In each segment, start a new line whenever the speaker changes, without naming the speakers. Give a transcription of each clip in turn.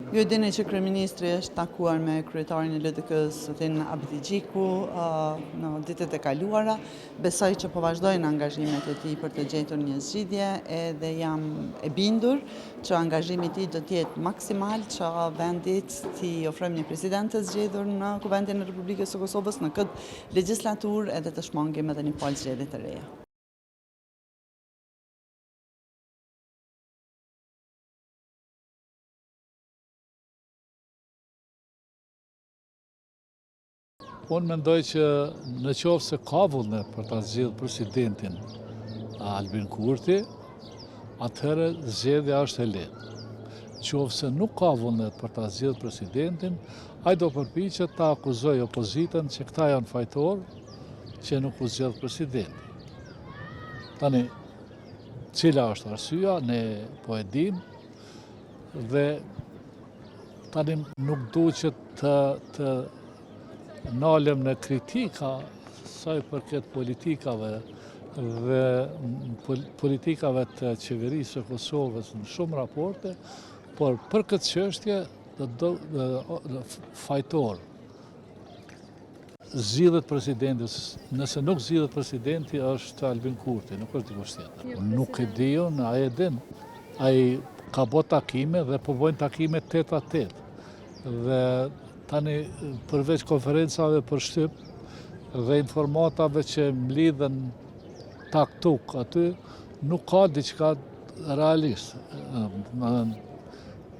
Ju e dini që kryeministri është takuar me kryetarin e LDK-së, zotin Abdixhiku, në ditët e kaluara. Besoj që po vazhdojnë angazhimet e tij për të gjetur një zgjidhje edhe jam e bindur që angazhimi i tij do të jetë maksimal që vendit t'i ofrojmë një president të zgjedhur në Kuvendin e Republikës së Kosovës në këtë legjislaturë edhe të shmangim edhe një palë zgjedhje të reja.
Unë mendoj që në qoftë se ka vullnet për ta zgjedhë presidentin Albin Kurti, atëherë zgjedhja është e lehtë. Qoftë se nuk ka vullnet për ta zgjedhë presidentin, ai do përpiqet ta akuzojë opozitën që këta janë fajtorë që nuk u zgjedh presidenti. Tani, Cila është arsyeja, ne po e dimë, dhe tani nuk du që të, të nalem në kritika sa i përket politikave dhe politikave të qeverisë së Kosovës në shumë raporte, por për këtë çështje do, do, fajtor Zgjidhet presidenti, nëse nuk zgjidhet presidenti është Albin Kurti, nuk është dikush tjetër. Nuk e di unë, ai e din. Ai ka bo takime dhe po bojnë takime tête à tête. Dhe tani përveç konferencave për shtyp dhe informatave që mblidhen tak tuk aty, nuk ka diçka realisht.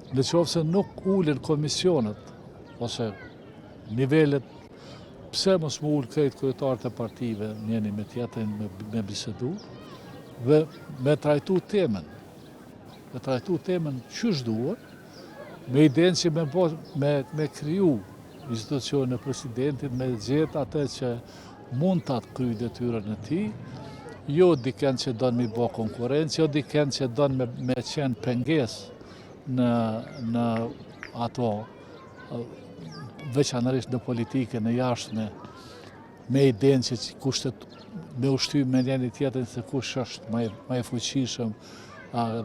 Në qoftë se nuk ulen komisionet, ose nivelet, pse mos m'u ulë krejt kryetarët e partive njëni me tjetrin me, me bisedu dhe me trajtu temën, me trajtu temën qysh duhet, me idenë që me, bo, me, me kriju institucionin e presidentit, me gjetë atë që mund ta kryjë detyrën e tij, jo dikend që don me bo konkurrencë, jo dikend që don me, me qenë pengesë në, në ato veçanërisht në politikën e jashtme, me idenë që kushtet me u shty me njëni tjetrin se kush është ma, ma i fuqishëm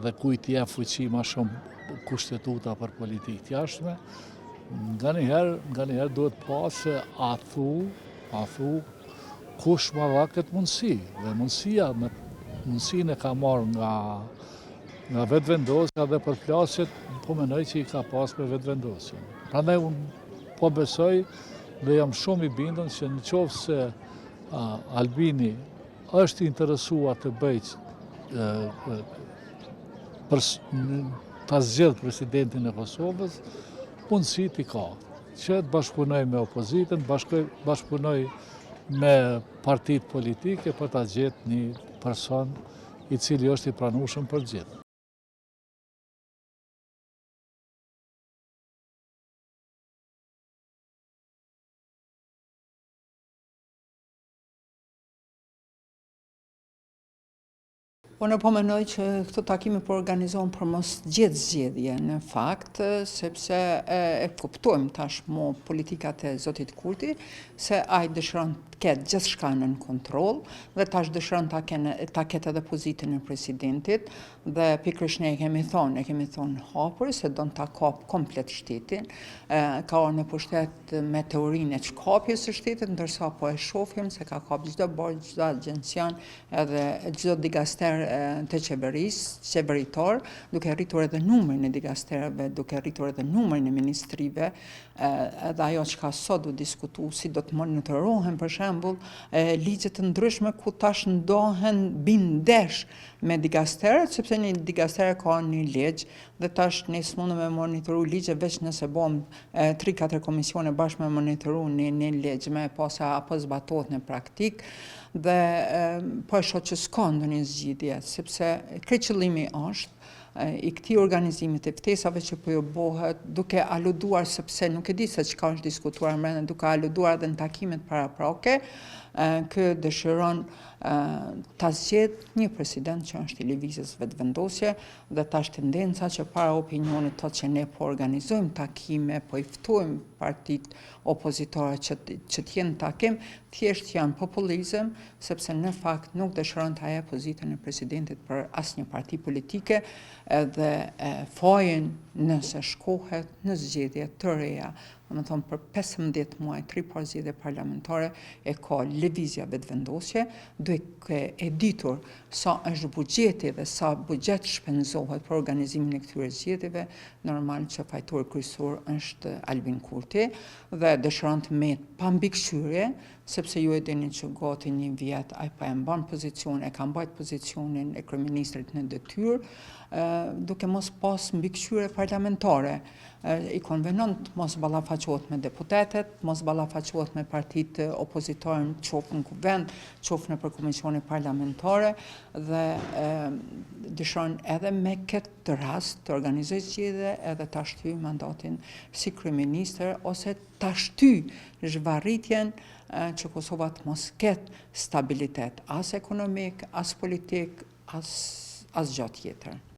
dhe kujt i jep fuqi ma shumë kushtetuta për politikë të jashtme, nganjëherë, nganjëherë duhet pa se a thu, a thu, kush ma dha këtë mundësi, dhe mundësia, me, mundësinë e ka marrë nga Nga Vetëvendosja dhe përplasjet, po mendoj që i ka pas me Vetëvendosjen. Prandaj unë po besoj dhe jam shumë i bindun që në qoftë se Albini është interesuar të bëjë për ta zgjedh presidentin e Kosovës, mundësitë i ka që të bashkëpunojë me opozitën, bashkëpunojë me partitë politike për ta gjetë një person i cili është i pranueshëm për të gjithë.
Unë po mendoj që këto takime po organizohen për mos gjetë zgjedhje në fakt, sepse e, e kuptojmë tashmë politikat e Zotit Kurti, se ai dëshiron të ketë gjithçka nën kontroll dhe tash dëshiron ta kenë ta ketë edhe pozitën e presidentit dhe pikërisht ne e kemi thonë, e kemi thonë hapur se don ta kap komplet shtetin, e, ka ardhur në pushtet me teorinë e çkapjes së shtetit, ndërsa po e shohim se ka kap çdo bord, çdo agjencion, edhe çdo dikaster të qeverisë, qeveritar, duke rritur edhe numrin e dikastereve, duke rritur edhe numrin e ministrive, edhe ajo çka sot u diskutu si do të monitorohen për shembull ligje të ndryshme ku tash ndohen bin ndesh me dikasteret sepse një dikaster ka një ligj dhe tash ne s'mundem me monitoru ligje veç nëse bom 3-4 komisione bashkë me monitoru një, një ligj me pa se a po zbatohet në praktikë dhe po e shoh që s'ka ndonjë zgjidhje sepse krejt qëllimi është i këtij organizimi të ftesave që po ju bohet, duke aluduar sepse nuk e di se çka është diskutuar mbrenda, duke aluduar edhe në takimet paraprake, ky dëshiron ta zgjedh një president që është i lëvizjes Vetëvendosje dhe tash tendenca që para opinionit thotë që ne po organizojmë takime, po i ftojmë partitë opozitare që që të jenë takim, thjesht janë populizëm, sepse në fakt nuk dëshiron ta jep pozitën e presidentit për asnjë parti politike edhe fajin Nëse shkohet në zgjedhje të reja, domethënë për 15 muaj, tri par zgjedhje parlamentare, e ka Lëvizja Vetëvendosje, duke e ditur sa është buxheti dhe sa buxhet shpenzohet për organizimin e këtyre zgjedhjeve, normal që fajtor kryesor është Albin Kurti dhe dëshiron të met pa mbikëqyrje, sepse ju e dini që gati një vjet ai po e mban pozicionin, e ka mbajt pozicionin e kryeministrit në detyrë, duke mos pas mbikëqyrje parlamentare. I konvenon të mos ballafaqohet me deputetët, të mos ballafaqohet me partitë opozitare qoftë në kuvend, qoftë nëpër komisione parlamentare dhe dëshiron edhe me këtë rast të organizojë zgjedhje edhe ta shtyjë mandatin si kryeministër ose ta shtyjë zhvarritjen që Kosova të mos ketë stabilitet as ekonomik, as politik, as asgjë tjetër.